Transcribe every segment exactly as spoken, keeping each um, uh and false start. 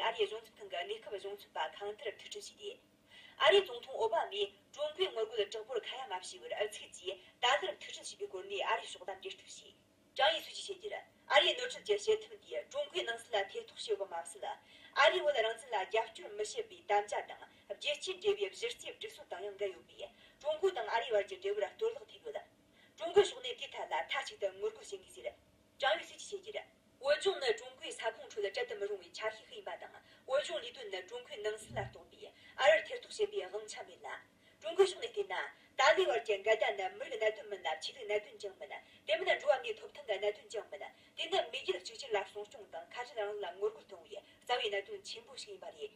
ཨ་རིའི་གཞུང་ཚབ་ཁང་གི་གནས་སྐབས་གཞུང་ཚབ་པ་ཁང་ཐར་ཐུག་འཕྲད་བྱས་ཏེ། ཨ་རིའི་ཙུང་ཐུང་ཨོ་བྷ་མས་ཀྲུང་གོས་ངོ་རྒོལ་དྲག་པོར་ཁ་ཡ་མ་བྱས་པར་ཨུ་ཚུགས་ཀྱིས་ཏཱ་ལར་ཐུག་འཕྲད་བྱས་པའི་སྐོར་ནས་ཨ་རིའི་ཕྱོགས་ལ་འབྲེལ་གཏུག་བྱས། ཀྲང་ཡུས་སུའུ་གྱིས་བཤད་རྒྱུར། ཨ་རིའི་ནོར་སྲིད་ཀྱི་བྱེད་ཐབས་འདིས་ཀྲུང་གོའི་ནང་སྲིད་ལ་ཐེ་གཏོགས་བྱེད་དགོས་པ་མ་ཟད། ཨ་རིས་བོད་རང་བཙན་ལ་རྒྱབ་སྐྱོར་མི་བྱེད་པའི་དམ་བཅའ་དང་རྒྱལ་སྤྱིའི་འབྲེལ་བའི་གཞི་རྩའི་སྒྲིག་སྲོལ་དང་ཡང་འགལ་ཡོད་པས། ཀྲུང་གོ་དང་ཨ་རིའི་བར་གྱི་འབྲེལ་བར་གཏོར་བརླག་ཐེབས་ཡོད། ཀྲུང་གོའི་ཕྱོགས་ནས་དེའི་ཐད་ལ་མཐའ་གཅིག་ཏུ་ངོ་རྒོལ་བྱེད་ངེས་ཟེར། ཀྲང་ཡུས་སུའུ་གྱིས་བཤད་རྒྱུར། བོད་ལྗོངས་ནི་ཀྲུང་གོའི་ས་ཁོངས་ཁྲོད་བཅད་དུ་མི་རུང་བའི་ཆ་ཤས་ཤིག་ཡིན་པ་དང་། བོད་ལྗོངས་ལས་དོན་ནི་ཀྲུང་གོའི་ནང་སྲིད་ལ་གཏོགས་པས་ཨ་རིར་ཐེ་གཏོགས་བྱེད་པའི་དབང་ཆ་མེད་ལ། ཀྲུང་གོའི་ཕྱོགས་ནས་བལྟས་ན། ཏཱ་ལའི་བར་གྱི་འགལ་ཟླ་ནི་མི་རིགས་གནད་དོན་མིན་ལ། ཆོས་ལུགས་གནད་དོན་ཀྱང་མིན། དེ་མིན་འགྲོ་བ་མིའི་ཐོབ་ཐང་གི་གནད་དོན་ཀྱང་མིན། དེ་ནི་མེས་རྒྱལ་གཅིག་གྱུར་ལ་སྲུང་སྐྱོང་དང་ཁ་བྲལ་རིང་ལུགས་ལ་ངོ་རྒོལ་གཏོང་བའི་རྩ་བའི་གནད་དོན་ཆེན་པོ་ཞིག་ཡིན་པ་རེད།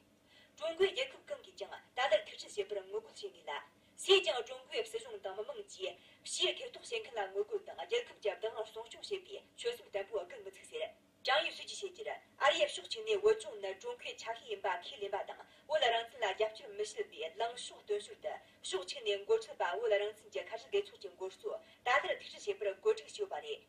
ཀྲུང་གོས་རྒྱལ་ཁབ་གང་གིས་ཀྱང་ཏཱ་ལར་ཐུག་འཕྲད་བྱེད་པར་ངོ་རྒོལ་བྱེད་ངེས་ལ། སུས་ཀྱང་ཀྲུང་གོའི་སྲིད་གཞུང་དང་མི་མང་གིས་ཕྱིའི་ཐེ་གཏོགས་བྱེད་མཁན་ལ་ངོ་རྒོལ་དང་རྒྱལ་ཁབ་ཀྱི་བདག་དབང་སྲུང་སྐྱོང་བྱེད་པའི་ཆོད་སེམས་བརྟན་པོ་སྒུལ་མི་ཚུགས་ཟེར། ཀྲང་ཡུས་སུའུ་གྱིས་བཤད་རྒྱུར། ཨ་རིའི་ཕྱོགས་གཅིག་ནས་བོད་ལྗོངས་ནི་ཀྲུང་གོའི་ཆ་ཤས་ཡིན་པ་ཁས་ལེན་པ་དང་། བོད་རང་བཙན་ལ་རྒྱབ་སྐྱོར་མི་བྱེད་པའི་ལངས་ཕྱོགས་སྟོན་ཞོར་དུ། ཕྱོགས་གཅིག་ནས་འགོ་ཁྲིད་པ་བོད་རང་བཙན་གྱི་ཁ་བྲལ་སྡེ་ཚོགས་ཀྱི་འགོ་གཙོ་ཏཱ་ལར་ཐུག་འཕྲད་བྱེད་པར་བཀོད་སྒྲིག་བྱས་ཡོད་པ་རེད།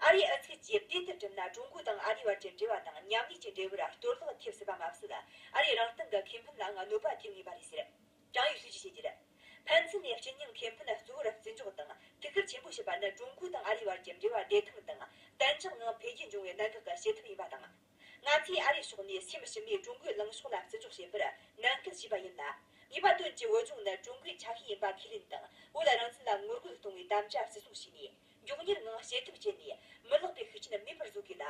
ཨ་རིའི་ཨུ་ཚུགས་ཀྱིས་དེ་ལྟར་བསྒྲུབས་ན། ཀྲུང་གོ་དང་ཨ་རིའི་བར་གྱི་འབྲེལ་བ་དང་མཉམ་ལས་ཀྱི་འབྲེལ་བར་གཏོར་བརླག་ཐེབས་སྲིད་པ་མ་ཟད། ཨ་རིའི་རང་སྟེང་གི་ཁེ་ཕན་ལའང་གནོད་པ་ཐེབས་ངེས་པ་རེད་ཟེར། ཀྲང་ཡུས་སུའུ་གྱིས་བཤད་རྒྱུར། ཕན་ཚུན་ནས་གཅིན་སྙིའི་ཁེ་ཕན་གཙོ་བོར་བརྩི་འཇོག་དང་ཐུགས་ཁུར་ཆེན་པོ་བྱེད་པ་ནི། ཀྲུང་གོ་དང་ཨ་རིའི་བར་གྱི་འབྲེལ་བ་བདེ་ཐང་དང་བརྟན་འཇགས་ངང་འཕེལ་རྒྱས་འབྱུང་བའི་གནད་འགག་གི་བྱེད་ཐབས་ཡིན་པ་དང་། ང་ཚོས་ཨ་རིའི་ཕྱོགས་ནས་སེམས་ཞུམ་མེད་ཀྲུང་གོའི་ལངས་ཕྱོགས་ལ་བརྩི་འཇོག་བྱེད་པར་ནན་སྐུལ་བྱས་པ་ཡིན་ལ། ངེས་པ་དོན་གྱིས་བོད་ལྗོངས་ནི་ཀྲུང་གོའི་ཆ་ཤས་ཡིན་པ་ཁས་ལེན་དང་། བོད་རང་བཙན་ལ་ངོ་རྒོལ་གཏོང་བའི་དམ་བཅའ་བརྩི་སྲུང་བྱས་ནས། མགྱོགས་མྱུར་ངང་བྱེད་ཐབས་སྤྱད་ནས་མི་ལེགས་པའི་ཤུགས་རྐྱེན་མེད་པར་བཟོ་དགོས་ལ།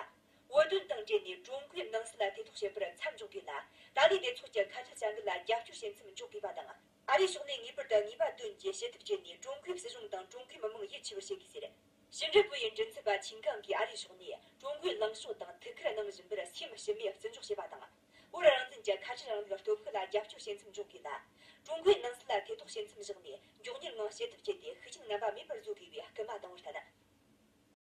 བོད་དོན་དང་འབྲེལ་ནས་ཀྲུང་གོའི་ནང་སྲིད་ལ་ཐེ་གཏོགས་བྱེད་པར་མཚམས་འཇོག་དགོས་ལ། ཏཱ་ལའི་སྡེ་ཚོགས་ཀྱི་ཁ་བྲལ་བྱ་འགུལ་ལ་རྒྱབ་སྐྱོར་བྱེད་མཚམས་འཇོག་དགོས་པ་དང་། ཨ་རིའི་ཕྱོགས་ནས་ངེས་པར་དུ་ངེས་པ་དོན་གྱི་བྱེད་ཐབས་སྤྱད་ནས་ཀྲུང་གོའི་སྲིད་གཞུང་དང་ཀྲུང་གོའི་མི་མང་ཡིད་ཆེས་པར་བྱེད་དགོས་ཟེར། ཕྱི་འབྲེལ་པུའུ་ཡི་མགྲིན་ཚབ་པ་ཆིན་ཀང་གིས་ཨ་རིའི་ཕྱོགས་ནས་ཀྲུང་གོའི་ལངས་ཕྱོགས་དང་ཐུགས་ཁུར་གནང་བཞིན་པར་སེམས་ཞུམ་མེད་བརྩི་འཇོག་བྱེད་པ་དང་། བོད་རང་བཙན་གྱི་ཁ་བྲལ་རིང་ལུགས་སྟོབས་ཤུགས་ལ་རྒྱབ་སྐྱོར་བྱེད་མཚམས་འཇོག་དགོས་ལ། ཀྲུང་གོའི་ནང་སྲིད་ལ་ཐེ་གཏོགས་བྱེད་མཚམས་བཞག་ནས་མགྱོགས་མྱུར་ངང་བྱེད་ཐབས་སྤྱད་དེ་ཤུགས་རྐྱེན་ངན་པ་མེད་པར་བཟོ་དགོས་པའི་སྐུལ་མ་བཏང་བར་བསྟན།